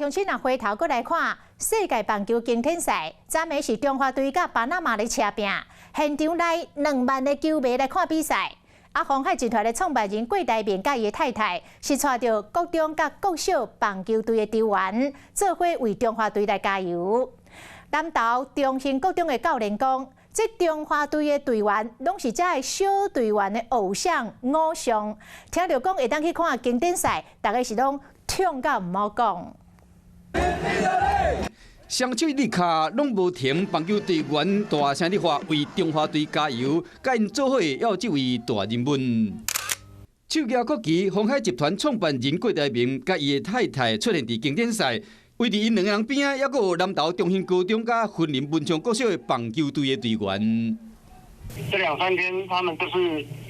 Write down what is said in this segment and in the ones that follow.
鄉親若回頭閣來看世界棒球經典賽，昨暝是中華隊佮巴拿馬咧車拚，現場來2萬个球迷來看比賽。啊，鴻海集團的創辦人郭台銘佮伊的太太是帶著國中佮國小棒球隊的球員，做伙為中華隊來加油。南投中興國中的教練講，這中華隊的隊員攏是遮的小隊員的偶像偶像。聽著講會當去看經典賽，逐家是攏痛到毋好講。雙手咧跤攏無停，棒球隊員大聲咧喊為中華隊加油，佮𪜶做伙也有這位大人物。手舉國旗，鴻海集團創辦人郭台銘佮伊的太太出現佇經典賽，圍佇𪜶兩个人邊仔，猶閣有南投中興高中佮雲林文昌國小的棒球隊的隊員。這兩三天，他們都是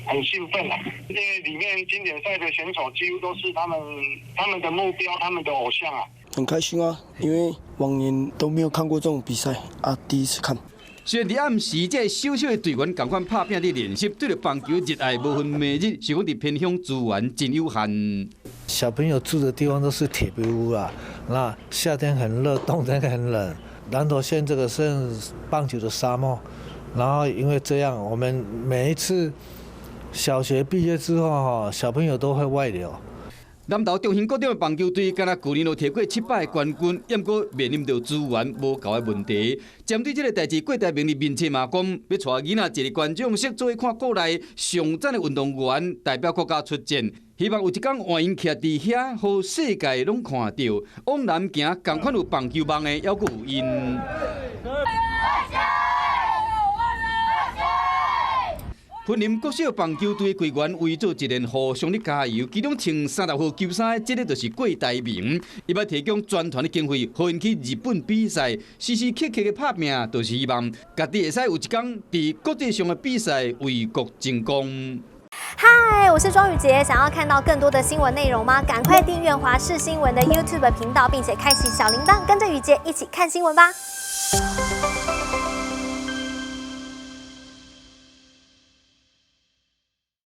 很興奮啊，因為裡面經典賽的選手幾乎都是他們的目標，他們的偶像啊。很開心啊，因為往年都沒有看過這種比賽啊，第一次看。雖然佇暗時，這小小的隊員仝款拍拚佇練習，對著棒球熱愛無分暝日，是講佇偏鄉資源真有限。小朋友住的地方都是鐵皮屋啊，那夏天很熱，冬天很冷。南投縣這個是棒球的沙漠，然後因為這樣，我們每一次小學畢業之後，哈，小朋友都會外流。南投中興國中的棒球隊，敢若舊年就提過七擺冠軍，毋過面臨著資源無夠的問題。針對這个代誌，郭台銘佇面冊嘛講，欲帶囡仔坐佇觀眾席，做伙看國內上讚的運動員代表國家出戰，希望有一工換𪜶徛佇遐，予世界攏看著，往南行，仝款有棒球夢的，猶閣有𪜶。雲林國小棒球隊隊員圍做一連互相咧加油，其中穿30號球衫的，這个就是郭台銘，伊欲提供全團的經費，予𪜶去日本比賽，時時刻刻的拍拚，就是希望家己會使有一工佇國際上的比賽為國爭光。嗨，我是莊宇傑，想要看到更多的新聞內容嗎？趕快訂閱華視新聞的 YouTube 頻道，並且開啟小鈴鐺，跟着宇傑一起看新聞吧。